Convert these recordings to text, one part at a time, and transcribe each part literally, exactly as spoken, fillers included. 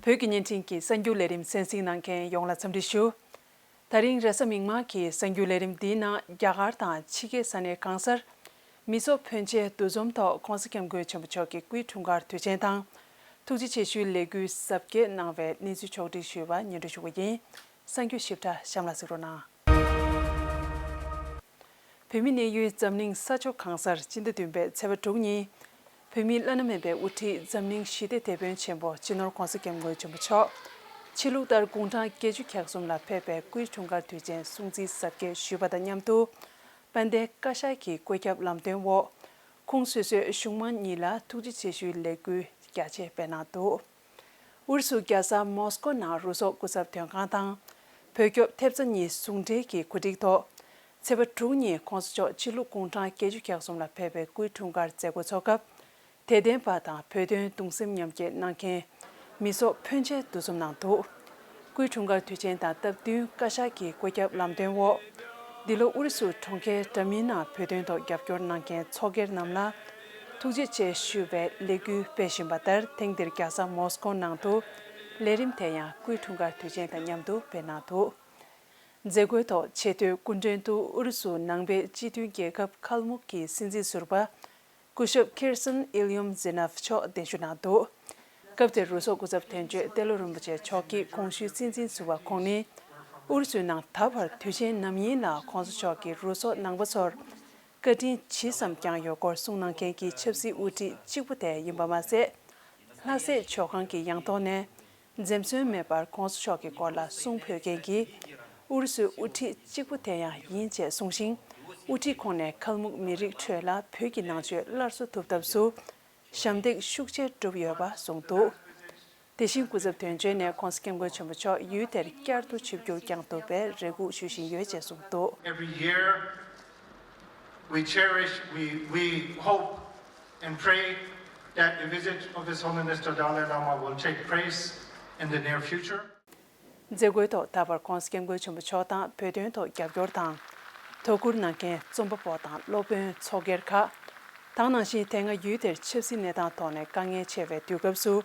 བོད་ཀྱི་བརྙན་འཕྲིན་གྱི་གསར་འགྱུར་ལས་རིམ་གསན་གཟིགས་གནང་མཁན་ཡོངས་ལ་འཚམས་འདྲི་ཞུ། ད་རིང་རེས་གཟའ་མིག་དམར་གྱི་གསར་འགྱུར་ལས་རིམ་འདིའི་ནང་རྒྱ་གར་དང་ཕྱི་རྒྱལ་ས་གནས་གང་སར་མི་ཚོགས་ཕོན་ཆེ་འདུ་འཛོམས་ཐོག་༸གོང་ས་༸སྐྱབས་མགོན་ཆེན་པོ་མཆོག་གི་སྐུའི་འཁྲུངས་སྐར་དུས་ཆེན་དང་། ཐུགས་རྗེ་ཆེ་ཞུའི་ལས་འགུལ་གཟབ་རྒྱས་གནང་བའི་གནས་ཚུལ་ཕྱོགས་བསྒྲིགས་ཞུས་པ་སྙན་སྒྲོན་ཞུ་གི་ཡིན། གསར་འགྱུར་ཞིབ་ཕྲ་གཤམ་ལ་གཟིགས་རོགས་གནང་། བོད་མིའི་གནས་ཡུལ་འཛམ་གླིང་ས་ཕྱོགས་གང་སར་སྤྱི་ཟླ་བདུན་པའི་ཚེས་པ་དྲུག་ཉིན། བོད་མིའི་བླ་ན་མེད་པའི་དབུ་ཁྲིད་འཛམ་གླིང་ཞི་བདེ་དེད་དཔོན་ཆེན་པོ་སྤྱི་ནོར་༸གོང་ས་༸སྐྱབས་མགོན་ཆེན་པོ་མཆོག་ཕྱི་ལུགས་ལྟར་དགུང་གྲངས་བརྒྱད་ཅུ་གྱ་གསུམ་ལ་ཕེབས་པའི་སྐུའི་འཁྲུངས་སྐར་དུས་ཆེན་སྲུང་བརྩི་གཟབ་རྒྱས་ཞུས་པ་དང་མཉམ་དུ། དཔལ་ལྡན་བཀའ་ཤག་གི་བཀོད་ཁྱབ་ལམ་སྟོན་འོག་ཁོང་སོ་སོའི་གཞུང་མང་གཉིས་ལ་ཐུགས་རྗེ་ཆེ་ཞུའི་ལས་འགུལ་རྒྱ་ཆེ་སྤེལ་གནང་འདུག་ཨུ་རུ་སུ་རྒྱལ་ས་མོ་སི་ཀོ་ནང་རུ་སོག་སྐུ་ཚབ་དོན་ཁང་དང་། བོད་སྐྱོབ་ཐེབས་རྩ་གཉིས་ཟུང་འབྲེལ་གྱི་གོ་སྒྲིག་ཐོག་ཚེས་པ་དྲུག་ཉིན་༸གོང་ས་མཆོག་ཕྱི་ལོ་དགུང་གྲངས་བརྒྱད་ཅུ་གྱ་གསུམ་ལ་ཕེབས་པའི་སྐུའི་འཁྲུངས་སྐར་མཛད་སྒོ་འཚོགས་སྐབས། དད་ལྡན་པ་དང་བོད་དོན་གདུང་སེམས་མཉམ་སྐྱེད་གནང་མཁན་མི་ཚོགས་ཕོན་ཆེ་འདུ་འཛོམས་གནང་འདུག་སྐུའི་འཁྲུངས་སྐར་དུས་ཆེན་དང་སྟབས་བསྟུན་བཀའ་ཤག་གི་བཀོད་ཁྱབ་ལམ་སྟོན་འོག་འདི་ལོ་ཨུ་རུ་སུ་གྲོང་ཁྱེར་འདྲ་མིན་ནང་བོད་དོན་ཐོག་རྒྱབ་སྐྱོར་གནང་མཁན་ཚོགས་སྒེར་རྣམས་ལ་ཐུགས་རྗེ་ཆེ་ཞུ་བའི་ལས་འགུལ་སྤེལ་བཞིན་པ་ལྟར། ཐེངས་འདིར་རྒྱལ་ས་མོ་སི་ཀོ་ནང་དུ་ལས་རིམ་དེ་ཡང་སྐུའི་འཁྲུངས་སྐར་དུས་ཆེན་དང་མཉམ་དུ་སྤེལ་གནང་འདུག་མཛད་སྒོའི་ཐོག་ཆེས་མཐོའི་སྐུ་མགྲོན་དུ་ཨུ་རུ་སུ་ནང་པའི་སྤྱི་མཐུན་རྒྱལ་ཁབ་ཁལ་མུག་གི་སྲིད་འཛིན་ཟུར་པ། སྐུ་ཞབས་ཁིར་སན་ཨིལ་ཡུམ་ཛི་ནབ་མཆོག་གདན་ཞུ་གནང་འདུག་སྐབས་དེར་རུ་སོག་སྐུ་ཚབ་དོན་གཅོད་ཏེ་ལོ་རིན་པོ་ཆེ་མཆོག་གིས་གོང་ཞུས་སྲིད་འཛིན་ཟུར་པ་ཁོང་ནི། ཨུ་རུ་སུའི་ནང་ད་བར་དུས་ཆེན་ནམ་ཡིན་ལ་༸གོང་ས་མཆོག་གིས་རུ་སོག་ནང་པ་ཚོར་བཀའ་དྲིན་ཇི་ཙམ་བསྐྱངས་ཡོད་སྐོར་གསུངས་གནང་མཁན་གྱི་ཆབ་སྲིད་དབུ་ཁྲིད་གཅིག་པུ་དེ་ཡིན་པ་མ་ཟད། ལྷ་སྲས་མཆོག་ཁང་གི་ཡང་ཐོག་ནས། འཛེམ་ཟོན་མེད་པར་༸གོང་ས་མཆོག་གི་སྐོར་ལ་གསུང་ཕུལ་མཁན་གྱི་ཨུ་རུ་སུའི་དབུ་ཁྲིད་གཅིག་པུ་དེ་ཡང་ཡིན་ཅེས་གསུངས་ཤིང་། དབུ་ཁྲིད་ཁོང་ནས་ཁལ་མུག་མི་རིགས་ཁྲོད་ལ་བོད་ཀྱི་ནང་ཆོས་སླར་གསོ་ཐུབ་ཐབས་སུ་ཞབས་འདེགས་ཤུགས་ཆེ་བསྒྲུབས་ཡོད་པ་གསུངས་འདུག་དེ་བཞིན་སྐུ་ཚབ་དོན་གཅོད་ནས་༸གོང་ས་༸སྐྱབས་མགོན་ཆེན་པོ་མཆོག་ཡུལ་དེར་བསྐྱར་དུ་ཆིབས་བསྒྱུར་བསྐྱང་ཐུབ་པའི་རེ་སྒུག་ཞུ་བཞིན་ཡོད་ཅེས་གསུངས་འདུག Every year, we cherish, we, we hope and pray that the visit of His Holiness the Dalai Lama will take place in the near future. མཛད་སྒོའི་ཐོག་ད་བར་༸གོང་ས་༸སྐྱབས་མགོན་ཆེན་པོ་མཆོག་དང་བོད་དོན་ཐོག་རྒྱབ་སྐྱོར་དང་། དོ་ཁུར་གནང་མཁན་རྩོམ་པ་པོ་དང་སློབ་དཔོན་ཚོགས་སྒེར་ཁག་དང་། ནང་བཞིན་དེ་སྔ་ཡུལ་དེར་ཆབ་སྲིད་གནས་སྟངས་ཐོག་ནས་དཀའ་ངལ་ཆེ་བའི་དུས་སྐབས་སུ།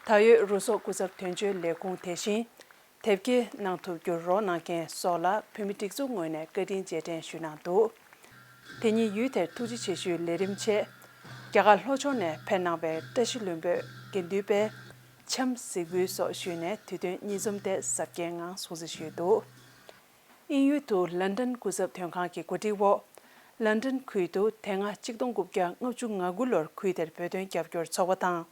ད་ཡོད་རུ་སོག་སྐུ་ཚབ་དོན་གཅོད་ལས་ཁུངས་དེ་བཞིན། དེབ་སྐྱེལ་གནང་ཐུབ་རྒྱུར་རོགས་གནང་མཁན་སོགས་ལ་བོད་མི་སྒྲིག་འཛུགས་ངོས་ནས་བཀའ་དྲིན་རྗེས་དྲན་ཞུས་གནང་འདུག་དེ་ཉིན་ཡུལ་དེར་ཐུགས་རྗེ་ཆེ་ཞུའི་ལས་རིམ་ཆེད། རྒྱ་གར་ལྷོ་ཕྱོགས་ནས་ཕེབས་གནང་བའི་བཀྲ་ཤིས་ལྷུན་པོའི་དགེ་འདུན་པས་འཆམ་གཟིགས་འབུལ་སོགས་ཞུས་ནས་དུས་སྟོན་གཉིས་འཛོམས་དེ་གཟབ་རྒྱས་ངང་སྲུང་བརྩི་ཞུས་འདུག་དབྱིན་ཡུལ་དུ་ལན་ཀྲན་སྐུ་ཚབ་དོན་ཁང་གི་གོ་སྒྲིག་འོག་ལན་ཀྲན་ཁུལ་དུ་དེ་སྔ་ཆིག་སྟོང་དགུ་བརྒྱ་ལྔ་བཅུ་ང་དགུ་ལོར་ཁུལ་དེར་བོད་དོན་རྒྱབ་སྐྱོར་ཚོགས་པ་དང་།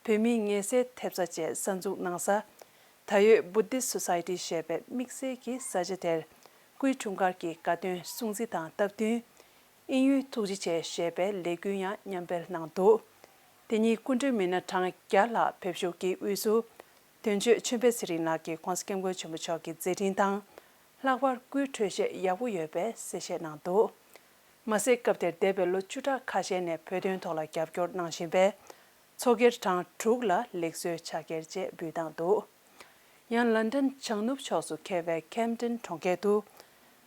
བོད་མིའི་ངལ་སེལ་ཐེབས་རྩ་བཅས་གསར་འཛུགས་གནང་ས། ད་ཡོད་Buddhist Society ཞེས་པའི་དམིགས་བསལ་གྱི་ས་ཆ་དེར་སྐུའི་འཁྲུངས་སྐར་གྱི་དགའ་སྟོན་སྲུང་བརྩི་དང་སྟབས་བསྟུན། དབྱིན་ཡུལ་ཐུགས་རྗེ་ཆེ་ཞེས་པའི་ལས་འགུལ་ཡང་མཉམ་སྤེལ་གནང་འདུག་དེ་ཉིན་སྐུ་མགྲོན་མི་སྣ་གྲངས་བརྒྱ་ལྷག་ཕེབས་ཞུགས་ཀྱིས་དབུས་སུ། དོན་གཅོད་ཆོས་འཕེལ་ཚེ་རིང་ལགས་ཀྱིས་༸གོང་ས་༸སྐྱབས་མགོན་ཆེན་པོ་མཆོག་གི་མཛད་འཕྲིན་དང་། ལྷག་པར་སྐུའི་འཕྲོད་བཞེས་ཡག་པོ་ཡོད་པའི་གསལ་བཤད་གནང་འདུག་མ་ཟད་སྐབས་དེར་འདས་པའི་ལོ་བཅུ་ཕྲག་ཁ་ཤས་ནས་བོད་དོན་ཐོག་ལ་རྒྱབ་སྐྱོར་གནང་བཞིན་པའི་ཚོགས་སྒེར་གྲངས་དྲུག་ལ་ལེགས་གསོའི་ཕྱག་འཁྱེར་བཅས་འབུལ་གནང་འདུག་ཡང་ལན་ཀྲན་བྱང་ནུབ་ཕྱོགས་སུ་འཁེལ་བའི་ཁེམ་ཏན་གྲོང་ཁྱེར་དུ།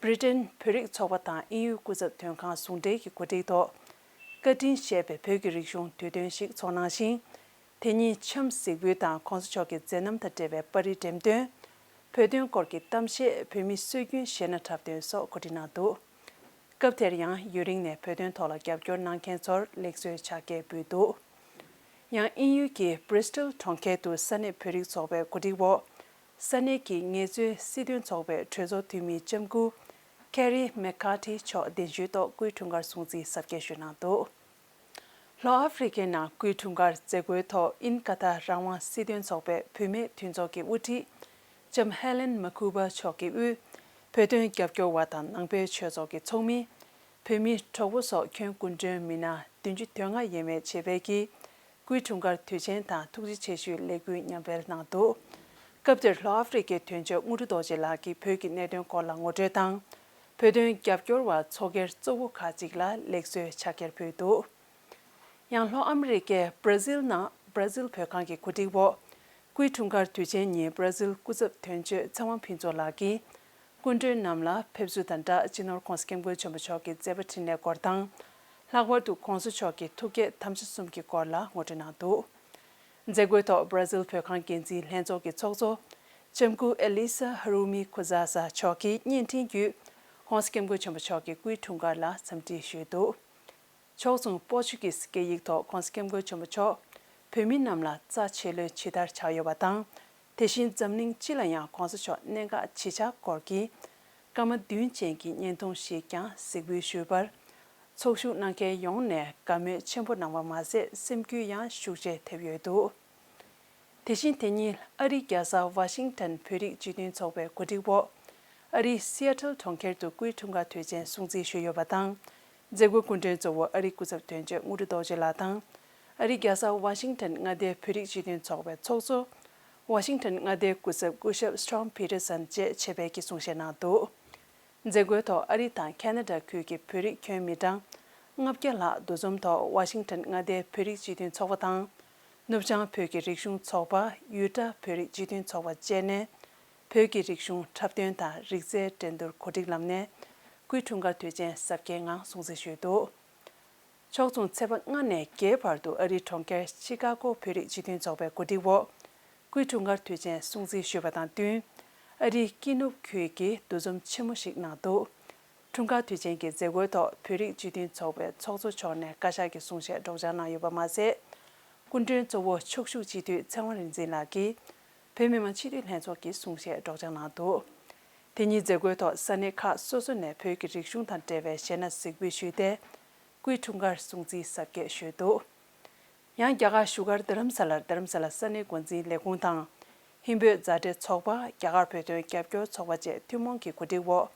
Britain བོད་རིགས་ཚོགས་པ་དང་དབྱིན་ཡུལ་སྐུ་ཚབ་དོན་ཁང་ཟུང་འབྲེལ་གྱི་གོ་སྒྲིག་ཐོག་བཀའ་དྲིན་ཞེས་པའི་བོད་ཀྱི་རིག་གཞུང་དུས་སྟོན་ཞིག་ཚོགས་གནང་ཞིང་། དེ་ཉིན་འཆམ་གཟིགས་འབུལ་དང་༸གོང་ས་མཆོག་གི་མཛད་རྣམ་དང་འབྲེལ་བའི་པར་རིས་འགྲེམས་སྟོན། བོད་དོན་སྐོར་གྱི་གཏམ་བཤད། བོད་མིའི་སྲོལ་རྒྱུན་གཞས་སྣ་འཁྲབ་སྟོན་སོགས་གོ་སྒྲིག་གནང་འདུག་སྐབས་དེར་ཡང་ཡུན་རིང་ནས་བོད་དོན་ཐོག་ལ་རྒྱབ་སྐྱོར་གནང་མཁན་ཚོར་ལེགས་གསོའི་ཕྱག་འཁྱེར་ཕུལ་འདུག་ཡང་དབྱིན་ཡུལ་གྱི་Bristol གྲོང་ཁྱེར་དུ་ས་གནས་བོད་རིགས་ཚོགས་པའི་གོ་སྒྲིག་འོག་ས་གནས་ཀྱི་ངལ་རྩོལ་སྲིད་དོན་ཚོགས་པའི་གྲོས་ཚོགས་འཐུས་མི་ལྕམ་སྐུ་Kerry McCarthy མཆོག་གདན་ཞུའི་ཐོག་སྐུའི་འཁྲུངས་སྐར་སྲུང་བརྩི་གཟབ་རྒྱས་ཞུས་གནང་འདུག་ལྷོ་ཨ་ཧྥེ་རི་ཁའི་ནང་སྐུའི་འཁྲུངས་སྐར་མཛད་སྒོའི་ཐོག་ཨིན་ཀ་ཐ་རང་དབང་སྲིད་དོན་ཚོགས་པའི་བུད་མེད་མཐུན་ཚོགས་ཀྱི་དབུ་ཁྲིད་ལྕམ་Helen Makuba མཆོག་གི་དབུས། བོད་དོན་རྒྱབ་སྐྱོར་བ་དང་ནང་པའི་ཆོས་ཚོགས་ཀྱི་ཚོགས་མི། བོད་མི་གྲོགས་པོ་སོགས་ཁྱོན་སྐུ་མགྲོན་མི་སྣ་བདུན་ཅུ་དོན་ལྔ་ཡས་མས་བྱེད་པའི་གི་སྐུའི་འཁྲུངས་སྐར་དུས་ཆེན་དང་ཐུགས་རྗེ་ཆེ་ཞུའི་ལས་འགུལ་མཉམ་སྤེལ་གནང་འདུག་སྐབས་དེར་ལྷོ་ཨ་ཧྥེ་རི་ཁའི་དོན་གཅོད་དངོས་གྲུབ་རྡོ་རྗེ་ལགས་ཀྱིས་བོད་ཀྱི་གནད་དོན་སྐོར་ལ་ངོ་སྤྲོད་དང་། བོད་དོན་རྒྱབ་སྐྱོར་བ་ཚོགས་སྒེར་གཙོ་བོ་ཁག་ཅིག་ལ་ལེགས་གསོའི་ཕྱག་འཁྱེར་ཕུལ་འདུག་ཡང་ལྷོ་ཨ་མི་རི་ཀའི་བྷ་ར་ཟིལ་ནང་བྷ་ར་ཟིལ་བོད་ཁང་གི་གོ་སྒྲིག་འོག་སྐུའི་འཁྲུངས་སྐར་དུས་ཆེན་ཉིན་བྷ་ར་ཟིལ་སྐུ་ཚབ་དོན་གཅོད་ཚེ་དབང་ཕུན་ཚོགས་ལགས་ཀྱིས། སྐུ་མགྲོན་རྣམས་ལ་ཕེབས་བསུ་དང་སྦྲགས་སྤྱི་ནོར་༸གོང་ས་༸སྐྱབས་མགོན་ཆེན་པོ་མཆོག་གི་མཛད་པ་འཕྲིན་ལས་སྐོར་དང་། ལྷག་པར་དུ་༸གོང་ས་མཆོག་གི་ཐུགས་བསྐྱེད་དམ་བཅའ་གསུམ་གྱི་སྐོར་ལ་ངོ་སྤྲོད་གནང་འདུག་མཛད་སྒོའི་ཐོག་བར་ཛིལ་བོད་ཁང་འགན་འཛིན་ལྷན་ཚོགས་ཀྱི་ཚོགས་གཙོ་ལྕམ་སྐུ་ཨེ་ལི་ས་ཧ་རུ་མི་ཁུ་ཛ་ས་མཆོག་གིས་བརྙན་འཕྲིན་བརྒྱུད་༸གོང་ས་༸སྐྱབས་མགོན་ཆེན་པོ་མཆོག་གི་སྐུའི་འཁྲུངས་སྐར་ལ་འཚམས་འདྲི་ཞུས་འདུག་ཕྱོགས་མཚུངས་པོར་ཅུ་གིས་སྐད་ཡིག་ཐོག་༸གོང་ས་༸སྐྱབས་མགོན་ཆེན་པོ་མཆོག་བོད་མི་རྣམས་ལ་རྩ་ཆེ་ལོས་ཇི་ལྟར་ཆགས་ཡོད་པ་དང་། དེ་བཞིན་འཛམ་གླིང་སྤྱི་ལ་ཡང་༸གོང་ས་མཆོག་གནད་འགག་ཇི་ཆགས་སྐོར་གྱི་སྐར་མ་བདུན་ཅན་གྱི་བརྙན་ཐུང་ཞིག་ཀྱང་གཟིགས་འབུལ་ཞུས་པར། ཚོགས་ཞུགས་གནང་མཁན་ཡོངས་ནས་དགའ་མོས་ཆེན་པོ་གནང་བ་མ་ཟད། སེམས་འགུལ་ཡང་ཤུགས་ཆེ་ཐེབས་ཡོད་འདུག་དེ་བཞིན་དེ་ཉིན་ཨ་རིའི་རྒྱལ་ས་ཝ་ཤིང་ཊོན་བོད་རིགས་སྤྱི་མཐུན་ཚོགས་པའི་གོ་སྒྲིག་འོག་ཨ་རིའི་སི་ཨ་ཊལ་གྲོང་ཁྱེར་དུ་སྐུའི་འཁྲུངས་སྐར་དུས་ཆེན་སྲུང་བརྩི་ཞུས་ཡོད་པ་དང་། མཛད་སྒོའི་སྐུ་མགྲོན་གཙོ་བོ་ཨ་རིའི་སྐུ་ཚབ་དོན་གཅོད་དངོས་གྲུབ་རྡོ་རྗེ་ལགས་དང་། ཨ་རིའི་རྒྱལ་ས་ཝ་ཤིང་ཊོན་མངའ་སྡེའི་བོད་རིགས་སྤྱི་མཐུན་ཚོགས་པའི་ཚོགས་གཙོ། ཝ་ཤིང་ཊོན་མངའ་སྡེའི་སྐུ་ཚབ་སྐུ་ཞབས་Tom Peterson་བཅས་ཆེད་ཕེབས་ཀྱིས་གསུང་བཤད་གནང་འདུག་མཛད་སྒོའི་ཐོག་ཨ་རི་དང་ཁེ་ན་ཌ་ཁུལ་གྱི་བོད་རིགས་ཁྱོན་མི་གྲངས་ལྔ་བརྒྱ་ལྷག་འདུ་འཛོམས་ཐོག་ཝ་ཤིང་ཊོན་མངའ་སྡེའི་བོད་རིགས་སྤྱི་མཐུན་ཚོགས་པ་དང་། ནུབ་བྱང་བོད་ཀྱི་རིག་གཞུང་ཚོགས་པ། ཡུལ་གྲྭ་བོད་རིགས་སྤྱི་མཐུན་ཚོགས་པ་བཅས་ནས་བོད་ཀྱི་རིག་གཞུང་འཁྲབ་སྟོན་དང་རིག་རྩལ་འགྲན་བསྡུར་གོ་སྒྲིག་ལམ་ནས་སྐུའི་འཁྲུངས་སྐར་དུས་ཆེན་གཟབ་རྒྱས་ངང་སྲུང་བརྩི་ཞུས་འདུག་ཕྱོགས་མཚུངས་ཚེས་པ་ལྔ་ནས་བརྒྱད་བར་དུ་ཨ་རིའི་གྲོང་ཁྱེར་ཆི་ཀ་གོ་བོད་རིགས་སྤྱི་མཐུན་ཚོགས་པའི་གོ་སྒྲིག་འོག་སྐུའི་འཁྲུངས་སྐར་དུས་ཆེན་སྲུང་བརྩི་ཞུས་པ་དང་བསྟུན། ཨ་རིའི་ཀི་ནུབ་ཁུལ་གྱིས་འདུ་འཛོམས་ཆེན་མོ་ཞིག་གནང་འདུག་འཁྲུངས་སྐར་དུས་ཆེན་གྱི་མཛད་སྒོའི་ཐོག་བོད་རིགས་སྤྱི་མཐུན་ཚོགས་པའི་ཚོགས་གཙོ་མཆོག་ནས་བཀའ་ཤག་གི་གསུང་བཤད་སྒྲོག་སྦྱང་གནང་ཡོད་པ་མ་ཟད། སྐུ་མགྲོན་གཙོ་བོ་ཕྱུག་ཞུ་སྤྱི་འཐུས་ཚེ་དབང་རིག་འཛིན་ལགས་ཀྱིས་བོད་མི་མང་སྤྱི་འཐུས་ལྷན་ཚོགས་ཀྱི་གསུང་བཤད་སྒྲོག་སྦྱང་གནང་འདུག་དེ་ཉིན་མཛད་སྒོའི་ཐོག་ས་གནས་ཁག་སོ་སོ་ནས་བོད་ཀྱི་རིག་གཞུང་དང་འབྲེལ་བའི་གཞས་སྣ་གཟིགས་འབུལ་ཞུས་ཏེ། སྐུའི་འཁྲུངས་སྐར་སྲུང་བརྩི་གཟབ་རྒྱས་ཞུས་འདུག་ཡང་རྒྱ་གར་བཞུགས་སྒར་རྡ་རམ་ས་ལར་རྡ་རམ་ས་ལ་ས་གནས་འགོ་འཛིན་ལས་ཁུངས་དང་། ཧིན་བོད་མཛའ་འབྲེལ་ཚོགས་པ། རྒྱ་གར་བོད་དོན་རྒྱབ་སྐྱོར་ཚོགས་པ་བཅས་ཐུན་མོང་གི་གོ་སྒྲིག་འོག་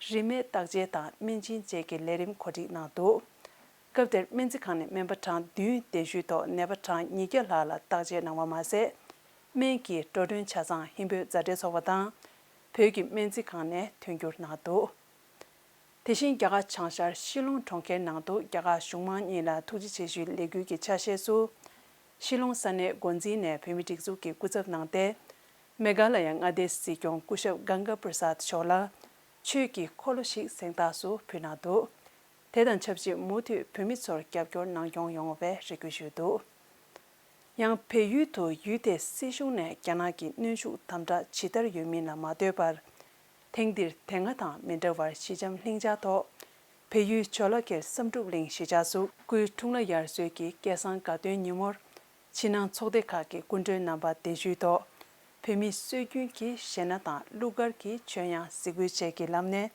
རིན་མེད་བརྟག་དཔྱད་དང་སྨན་སྦྱིན་བཅས་ཀྱི་ལས་རིམ་གོ་སྒྲིག་གནང་འདུག་སྐབས་དེར་སྨན་རྩིས་ཁང་ནས་སྨན་པ་གྲངས་བདུན་གདན་ཞུའི་ཐོག་ནད་པ་གྲངས་ཉིས་བརྒྱ་ལྷག་ལ་བརྟག་དཔྱད་གནང་བ་མ་ཟད། སྨན་གྱི་འགྲོ་གྲོན་ཆ་ཚང་ཧིན་བོད་མཛའ་འབྲེལ་ཚོགས་པ་དང་། བོད་ཀྱི་སྨན་རྩིས་ཁང་ནས་མཐུན་འགྱུར་གནང་འདུག་དེ་བཞིན་རྒྱ་གར་བྱང་ཤར་ཤི་ལོང་གྲོང་ཁྱེར་ནང་དུ་རྒྱ་གར་གཞུང་མང་གཉིས་ལ་ཐུགས་རྗེ་ཆེ་ཞུའི་ལས་འགུལ་གྱི་ཆ་ཤས་སུ། ཤི་ལོང་ས་གནས་འགོ་འཛིན་ནས་བོད་མི་སྒྲིག་འཛུགས་ཀྱི་སྐུ་ཚབ་གནང་སྟེ། མེ་གྷ་ལ་ཡ་མངའ་སྡེའི་སྲིད་སྐྱོང་སྐུ་ཞབས་གངྒ་པྲ་སཱད་མཆོག་ལ་ཆོས་ཀྱི་འཁོར་ལོ་ཞིག་གཟེངས་རྟགས་སུ་ཕུལ་གནང་འདུག་དེ་དང་ཆབས་ཅིག་མུ་མཐུད་བོད་མི་ཚོར་རྒྱབ་སྐྱོར་གནང་སྐྱོང་ཡོང་བའི་རེ་སྐུལ་ཞུས་འདུག་ཡང་བལ་ཡུལ་དུ་ཡུལ་དེའི་སྲིད་གཞུང་ནས་རྒྱ་ནག་གི་གནོན་ཤུགས་དམ་དྲག་ཇི་ལྟར་ཡོད་མིན་ལ་མ་ལྟོས་པར། ཐེངས་འདིར་དེ་སྔ་དང་མི་འདྲ་བར་ཞི་འཇམ་ལྷིང་འཇགས་ཐོག་བལ་ཡུལ་ཇོ་ལ་ཁེལ་བསམ་གྲུབ་གླིང་གཞིས་ཆགས་སུ་སྐུའི་འཁྲུངས་ལྷ་དབྱར་གསོལ་གྱི་སྐལ་བཟང་དགའ་སྟོན་ཉིན་མོར། ཕྱི་ནང་ཚོགས་སྡེ་ཁག་གི་སྐུ་མགྲོན་རྣམ་པ་གདན་ཞུའི་ཐོག་བོད་མིའི་སྲོལ་རྒྱུན་གྱི་གཞས་སྣ་དང་གླུ་གར་གྱི་ཆོས་དབྱངས་གཟིགས་འབུལ་བཅས་ཀྱི་ལམ་ནས་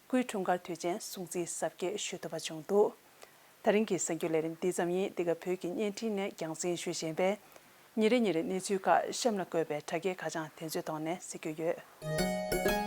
སྐུའི་འཁྲུངས་སྐར་དུས་ཆེན་སྲུང་བརྩི་གཟབ་རྒྱས་ཞུ་ཐུབ་པ་བྱུང་འདུག་ད་རིང་གི་གསར་འགྱུར་ལས་རིམ་འདི་ཙམ་ཡིན། འདི་ག་བོད་ཀྱི་བརྙན་འཕྲིན་ནས་རྒྱང་སྲིང་ཞུ་བཞིན་པས། ཉིན་རེ་ཉིན་རེ་གནས་ཚུལ་ཁག་གཤམ་ལ་བཀོད་པའི་དྲ་རྒྱའི་ཁ་བྱང་དེ་ཚོའི་ཐོག་ནས་གཟིགས་རྒྱུ་ཡོད།